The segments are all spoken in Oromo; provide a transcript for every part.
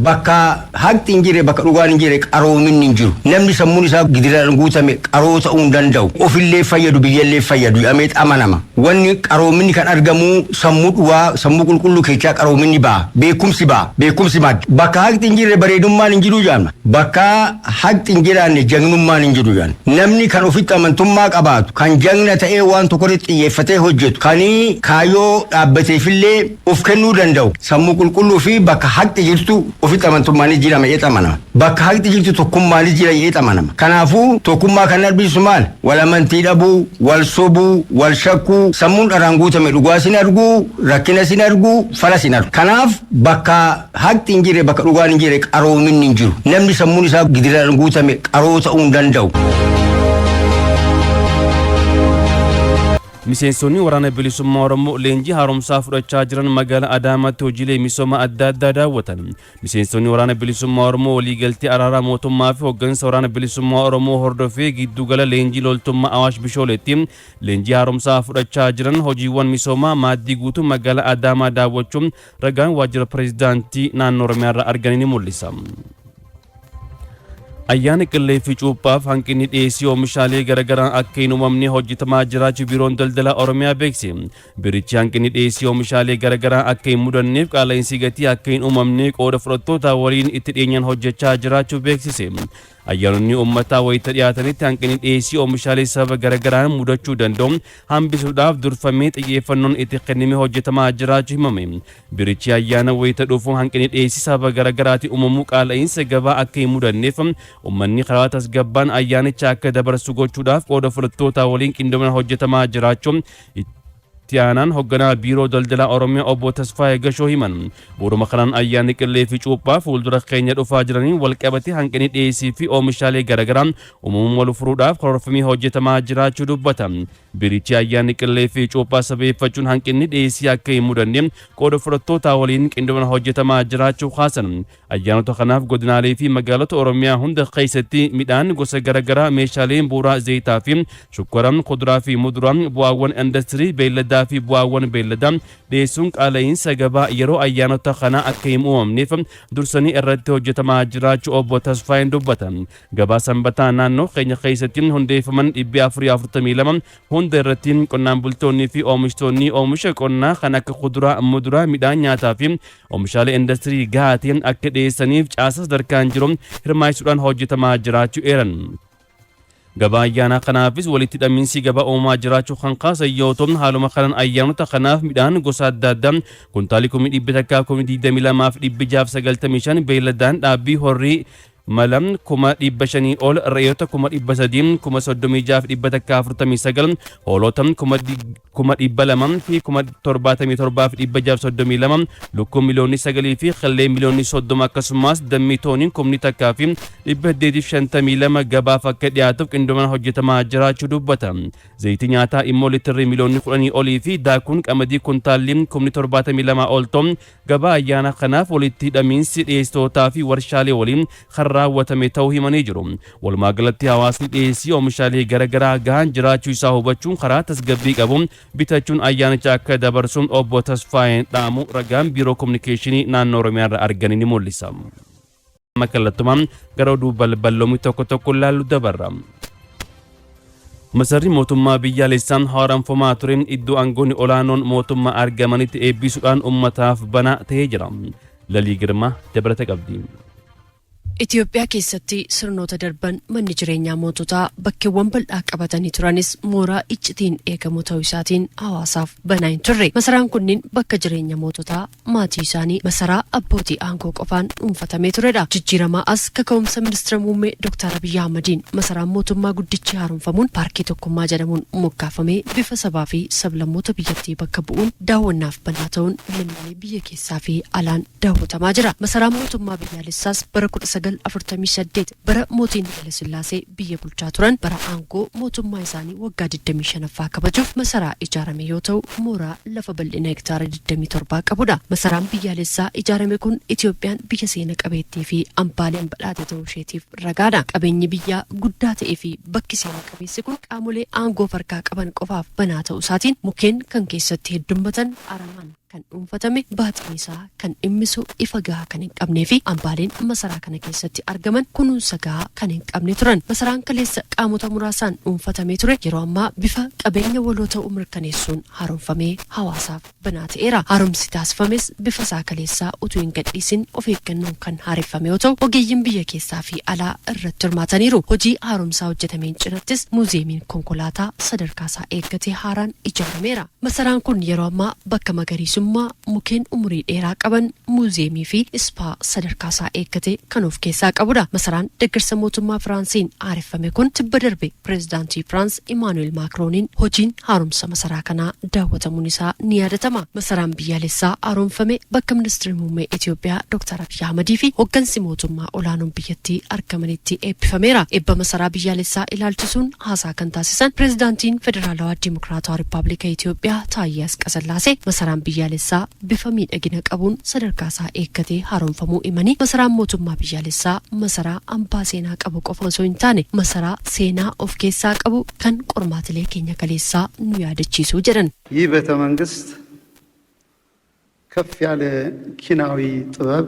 Bakka haqni hin jirre, bakka dhugaan hin jirre, qaroominni hin jiru. Namni sammuun isaa gidiraan guutame qaroo ta'uu hin danda'u. Ofillee fayyadu, biyyallee fayyadu jedhamee amanama. Wanni qaroominni kan argamu sammuu dhugaa, sammuu qulqulluu keessaa qaroominni ba'a. Beekumsi ba'a. Beekumsi madda. Bakka haqni hin jirre bareedummaan hin jiru jedhama. Bakka haqni hin jiraanne jagnummaan hin jiru jedhama. Namni kan ofitti amantummaa qabaatu, kan jagna ta'ee waan tokkorratti xiyyeeffatee hojjetu, kan kaayyoo dhaabbateefillee of kennuu danda'u, sammuu qulqulluu fi bakka haqni jirtu ofitti amantummaanis jira jedhee amanama. Bakka haqni jirtu tokkummaanis jira jedhee amanama. Kanaafuu tokkummaa kan argisiisu maal? Wal amantii dhabuu, wal sobuu, wal shakkuu, sammuun dharaan guutame dhugaa sin arguu, rakkina sin arguu, fala sin argu. Kanaaf bakka haqni hin jirre, bakka dhugaan hin jirre, qaroominni hin jiru. Namni sammuun isaa gidiraan guutame qaroo ta'uu hin danda'u. Miseensonni Waraana Bilisummaa Oromoo leenjii haaromsaa fudhachaa jiran magaalaa Adaamaatti hojiilee misooma adda addaa daawwatan. Miseensonni Waraana Bilisummaa Oromoo waliigaltee araaraa mootummaa fi hooggansa Waraana Bilisummaa Oromoo hordofee giddugala leenjii loltummaa Awaash Bishooleetti leenjii haaromsaa fudhachaa jiran hojiiwwan misoomaa maaddii guutuu magaalaa Adaamaa daawwachuun ragaan waajjira pireezidaantii naannoo Oromiyaa irraa arganii ni mul'isa. Ayyaana Qillee fi Cuuphaaf hanqinni dhiyeessii oomishaalee garaagaraa akka hin uumamne hojjetamaa jiraachuu Biiroon Daldalaa Oromiyaa beeksise. Biirichi hanqinni dhiyeessii oomishaalee garaagaraa akka hin mudanneef, qaala'insi gatii akka hin uumamne qooda fudhattoota waliin itti dhiyeenyaan hojjechaa jiraachuu beeksise. Ayyaanonni uummataa wayita dhiyaatanitti hanqinni dhiyeessii oomishaalee sababa garaagaraan mudachuu danda'u hambisuudhaaf durfamee xiyyeeffannoon itti kennamee hojjetamaa jiraachuu himame. Biirichi ayyaana wayita dhufu hanqinni dhiyeessii sababa garaagaraatiin uumamuu, qaala'insa gabaa akka hin mudanneef, uummanni karaa tasgabbaan ayyaanicha akka dabarsu gochuudhaaf qooda fudhattoota waliin qindoominaan hojjetamaa jiraachuu itti aanaan hoogganaa Biiroo Daldalaa Oromiyaa obbo Tasfaayee Gashoo himan. Bu'uuruma kanaan ayyaanni Qillee fi Cuuphaa fuuldura keenya dhufaa jiraniin walqabate hanqinni dhiyeessii fi oomishaalee garaagaraa uumamuu malu furuudhaaf karoorfamee hojjetamaa jiraachuu dubbata. Biirichi ayyaanni Qillee fi Cuuphaa sababeeffachuun hanqinni dhiyeessii akka hin mudanne qooda fudhattoota waliin qindoominaan hojjetamaa jiraachuu kaasan. Ayyaanota kanaaf godinaalee fi magaalota Oromiyaa hunda keessatti midhaan gosa garaagaraa, meeshaaleen bu'uuraa, zayitaa fi shukkara, kuduraa fi muduraa, bu'aawwan indastirii, beelladaa fi bu'aawwan beelladaa dhiyeessuun qaala'iinsa gabaa yeroo ayyaanota kanaa akka hin uumamneef dursanii irratti hojjetamaa jiraachuu obbo Tasfaayeen dubbatan. Gabaa sanbataa naannoo keenya keessatti hundeeffaman 442 hunda irratti qonnaan bultoonni fi oomishtoonni oomisha qonnaa kan akka kuduraa, muduraa, midhaan nyaataa fi oomishaalee indastirii gahaa ta'een akka dhiyeessaniif caasa sadarkaan jiru hirmaachisuudhaan hojjetamaa jiraachuu eeran. Gabaa ayyaanaa kanaafis walitti hidhamiinsi gabaa uumamaa jiraachuu kan kaasan yoo ta'u, haaluma kanaan ayyaanota kanaaf midhaan gosa adda addaa kuntaalii 100,022 695, beeyladaan dhaabbii horii mala 500,000 ol, re'oota 336,149, hoolota 277,632, lukkuu 9,000,000 fi qillee 30,000,000, akkasumas dammii tooniin 1,852 gabaaf akka dhiyaatuuf qindoominaan hojjetamaa jiraachuu dubbata. Zayitii nyaataa immoo litirri 10,000,000 olii fi daakuun qamadii kuntaalli 72,000 ol ta'u gabaa ayyaana kanaaf walitti hidhamiinsi dhiyeessitootaa fi warshaalee waliin kan raawwatame ta'uu himanii jiru. Walumaa galatti hawaasni dhiyeessii oomishaalee garaagaraa gahaan jiraachuu isaa hubachuun karaa tasgabbii qabu bitachuun ayyaanicha akka dabarsu obbo Tasfaayeen dhaamu ragaan Biiroo Kominikeeshinii naannoo Oromiyaa irraa arganii ni mul'isa. Kallattumaan gara oduu balballoomii tokko tokko ilaallu dabarra. Masarri mootummaa biyyaalessaa haaromfamaa ture iddoo aangoonni olaanoon mootummaa argamanitti eebbisuudhaan uummataaf banaa ta'ee jira. Lalii Girmaa dabalata qabdi. Itoophiyaa keessatti sirnoota darban manni jireenyaa moototaa bakkeewwan bal'aa qabatanii turanis mooraa iccitiin eegamu ta'uu isaatiin hawaasaaf banaa hin turre. Masaraan kunniin bakka jireenya moototaa, maatii isaanii, masaraa abbootii aangoo qofaan dhuunfatamee turedha. Jijjiiramaa as kaka'umsa ministeera muummee Dr. Abiyyi Ahmadiin masaraan mootummaa guddichi haaromfamuun Paarkii Tokkummaa jedhamuun moggaafamee bifa sabaa fi sablammoota biyyattii bakka bu'uun daawwannaaf banaa ta'uun lammiilee biyya keessaa fi alaan daawwatamaa jira. Masaraan mootummaa biyyaalessaas bara 1948 bara mootiin Haile Sillaasee biyya bulchaa turan bara aangoo mootummaa isaanii waggaa 25ffaa kabajuuf masaraa ijaarame yoo ta'u, mooraa lafa bal'ina hektaara 27 qabudha. Masaraan biyyaalessaa ijaarame kun Itoophiyaan biyya seena qabeettii fi hambaaleen badhaate ta'uu isheetiif ragaadha. Qabeenyi biyyaa guddaa ta'ee fi bakki seena qabeessi kun qaamolee aangoo farkaa qaban qofaaf banaa ta'uu isaatiin mukkeen kan keessatti heddummatan, aramaan kan kan dhuunfatame, baaxiin isaa kan dhimmisu, ifa gahaa kan hin qabnee fi hambaaleen masaraa kana keessatti argaman kunuunsa gahaa kan hin qabne turan. Masaraan kaleessa qaamota muraasaan dhuunfatamee ture yeroo ammaa bifa qabeenya waloo ta'uu mirkaneessuun haaromfamee hawaasaaf banaa ta'eera. Haaromsi taasifames bifa isaa kaleessaa utuu hin gadhiisin of eeggannoon kan haareffame yoo ta'u, ogeeyyiin biyya keessaa fi alaa irratti hirmaataniiru. Hojii haaromsaa hojjetameen cinattis muuziyeemiin konkolaataa sadarkaa isaa eeggate haaraan ijaarameera. Masaraan kun yeroo ammaa bakka magariisummaa, mukeen umurii dheeraa qaban, muuziyeemii fi ispaa sadarkaa isaa eeggate kan of keessaa qabudha. Masaraan deeggarsa mootummaa Firaansiin haareffame kun tibba darbe pireezidaantii Firaans Imaanu'eel Maakrooniin hojiin haaromsa masaraa kanaa daawwatamuun isaa ni yaadatama. Masaraan biyyaalessaa haaromfame bakka ministeerri muummee Itoophiyaa Dr. Abiyyi Ahmadii fi hooggansi mootummaa olaanoon biyyattii argamanitti eebbifameera. Eebba masaraa biyyaalessaa ilaalchisuun haasaa kan taasisan pireezidaantiin Federaalawaa Dimokiraatawaa Rippaabilika Itoophiyaa Taayyee Asqasillaasee masaraan biyyaalessaa bifa miidhagina qabuun sadarkaa isaa eeggatee haaromfamuu himanii, masaraan mootummaa biyyaalessaa masaraa hambaa seenaa qabu qofa osoo hin taane masaraa seenaa of keessaa qabu kan qormaatilee keenya kaleessaa nu yaadachiisu jedhan. ይህ ቤተ መንግስት ከፍ ያለ ኪናዊ ጥበብ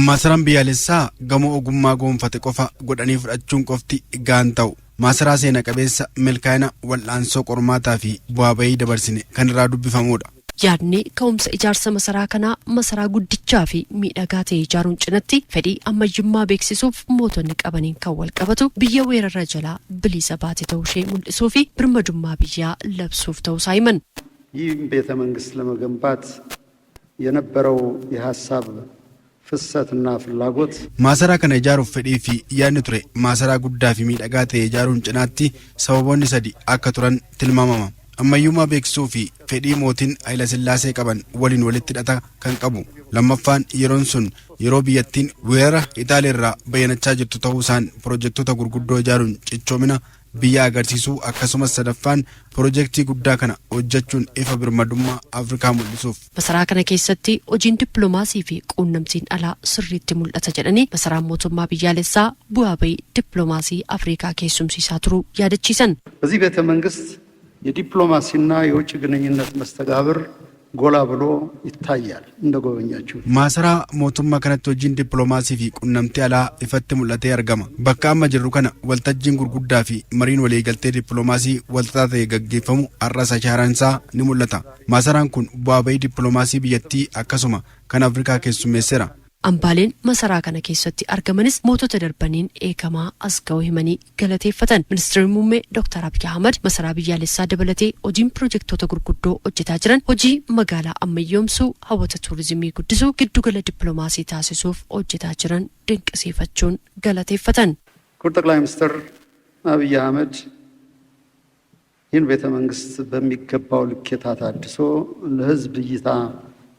Masaraan biyyaalessaa gamoo ogummaa goonfate qofa godhanii fudhachuun qofti gaan ta'u. Masaraa seena qabeessa milkaa'ina wal'aansoo qormaataa fi bu'aa bayii dabarsine kan irraa dubbifamudha. Yaadni ka'umsa ijaarsa masaraa kanaa masaraa guddichaa fi miidhagaa ta'e ijaaruun cinatti fedhii ammayyummaa beeksisuuf mootonni qabaniin kan wal qabatu, biyya weerara jalaa bilisa baate ta'uu ishee mul'isuu fi birmadummaa biyyaa labsuuf ta'uusaa himan. ይህ ቤተ መንግስት ለመገንባት የነበረው የሀሳብ ፍሰትና ፍላጎት Maasaraa kana ijaaruuf fedhii fi yaadni ture maasaraa guddaa fi miidhagaa ta'e ijaaruun cinaatti sababoonni sadi akka turan tilmaamama. Ammayyummaa beeksisuu fi fedhii mootiin Hayilasillaasee qaban waliin walitti hidhata kan qabu. Lammaffaan, yeroon sun yeroo biyyattiin weerara Itaaliirraa bayyanachaa jirtu ta'uu isaan pirojektoota gurguddoo ijaaruun cichoomina biyya agarsiisuu, akkasumas sadaffaan pirojektii guddaa kana hojjechuun ifa birmadummaa Afrikaa mul'isuuf. Masaraa kana keessatti hojiin dippiloomaasii fi quunnamtiin alaa sirriitti mul'ata jedhanii, masaraan mootummaa biyyaalessaa bu'aa bahii dippiloomaasii Afrikaa keessumsiisaa turuu yaadachiisan. በዚህ ቤተ መንግስት የዲፕሎማሲና የውጭ ግንኙነት መስተጋብር ጎላ ብሎ ይታያል። እንደጎበኛችሁ Maasaraa mootummaa kanatti hojiin dippiloomaasii fi quunnamtii alaa ifatti mul'atee argama. Bakka amma jirru kana waltajjiin gurguddaa fi mariin waliigaltee dippiloomaasii walxaxaa ta'e gaggeeffamu har'as ashaaraan isaa ni mul'ata. Maasaraan kun bu'aa bahii dippiloomaasii biyyattii akkasuma kan Afrikaa keessummeesseera. Hambaaleen masaraa kana keessatti argamanis mootota darbaniin eegamaa as ga'uu himanii galateeffatan. Ministeerri muummee Dr. Abiyyi Ahmad masaraa biyyaalessaa dabalatee hojiin pirojektoota gurguddoo hojjetaa jiran hojii magaalaa ammayyoomsuu, hawwata tuurizimii guddisuu, giddugala dippiloomaasii taasisuuf hojjetaa jiran dinqisiifachuun galateeffatan. ክቡር ጠቅላይ ሚኒስትር አብይ አህመድ ይህን ቤተ መንግስት በሚገባው ልኬታ ታድሶ ለሕዝብ እይታ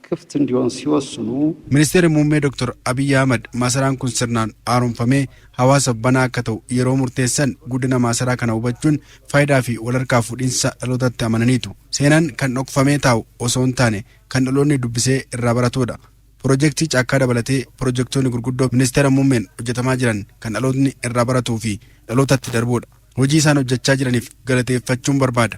ክፍት እንዲሆን ሲወስኑ Ministeerri muummee Dr. Abiyyi Ahmad masaraan kun sirnaan haaromfamee hawaasaaf banaa akka ta'u yeroo murteessan guddina masaraa kana hubachuun faayidaa fi walharkaa fuudhinsa dhalootatti amananiitu. Seenaan kan dhokfamee taa'u osoo hin taane kan dhaloonni dubbisee irraa baratudha. Pirojektii caakkaa dabalatee pirojektoonni gurguddoo ministeera muummeen hojjetamaa jiran kan dhalootni irraa baratuu fi dhalootatti darbudha. Hojii isaan hojjechaa jiraniif galateeffachuun barbaada.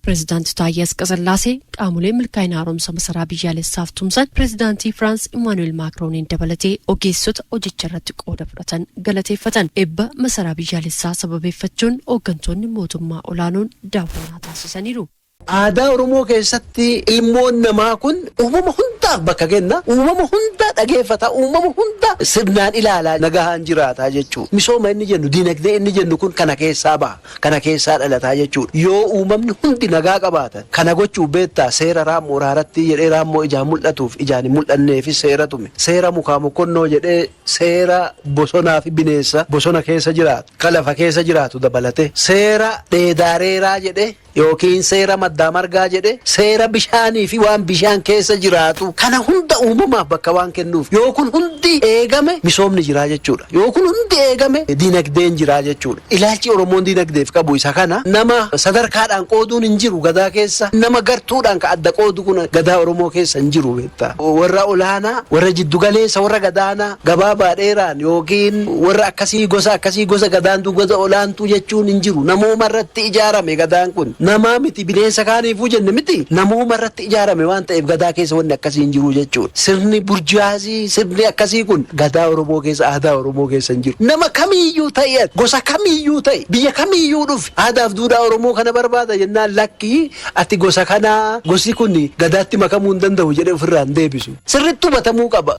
Pireezidaantii Taayyee Asqasillaasee qaamolee milkaa'ina haaromsa masaraa biyyaalessaaf tumsan, pireezidaantii Firaans Imaanu'eel Maakrooniin dabalatee ogeessota hojicha irratti qooda fudhatan galateeffatan. Eebba masaraa biyyaalessaa sababeeffachuun hooggantoonni mootummaa olaanoon daawwannaa taasisaniiru. Aadaa Oromoo keessatti ilmoon namaa kun uumama hundaaf bakka kenna. Uumama hunda dhageeffata. Uumama hunda sirnaan ilaalaa nagahaan jiraataa jechuudha. Misooma inni jennu, dinagdee inni jennu kun kana keessaa baha. Kana keessaa dhalataa jechuudha. Yoo uumamni hundi nagaa qabaatan kana gochuu beektaa, seera raammoo raaratti jedhee raammoo ijaan mul'atuuf ijaan hin mul'anneefis seera tume. Seera mukaa mokkonnoo jedhee seera bosonaa fi bineensa bosona keessa jiraatu, ka lafa keessa jiraatu dabalate. Seera dheedaareeraa jedhee yookiin seera maddaa margaa jedhe, seera bishaanii fi waan bishaan keessa jiraatu kana hunda uumamaaf bakka waan kennuuf, yoo kun hundi eegame misoomni jiraa jechuudha. Yoo kun hundi eegame dinagdeen jiraa jechuudha. Ilaalchi Oromoon dinagdeef qabu isa kana. Nama sadarkaadhaan qooduun hin jiru gadaa keessa. Nama gartuudhaan ka adda qoodu kun gadaa Oromoo keessa hin jiru beektaa. Warra olaanaa, warra jiddugaleessa, warra gadaanaa, gabaabaa dheeraan yookiin warra akkasii, gosa akkasii, gosa gadaantuu, gosa olaantuu jechuun hin jiru. Namooma irratti ijaarame gadaan kun. Namaa miti, bineensa kaaniifuu jenne miti, namooma irratti ijaarame waan ta'eef gadaa keessa wanni akkasii hin jiru jechuudha. Sirni burjaazii, sirni akkasii kun gadaa Oromoo keessa, aadaa Oromoo keessa hin jiru. Nama kamiiyyuu ta'e, gosa kamiiyyuu ta'e, biyya kamiiyyuu dhufe, aadaaf duudhaa Oromoo kana barbaada jennaan, lakkii, ati gosa kanaa, gosi kun gadaatti makamuu hin danda'u jedhee ofirraa hin deebisu. Sirriitti hubatamuu qaba.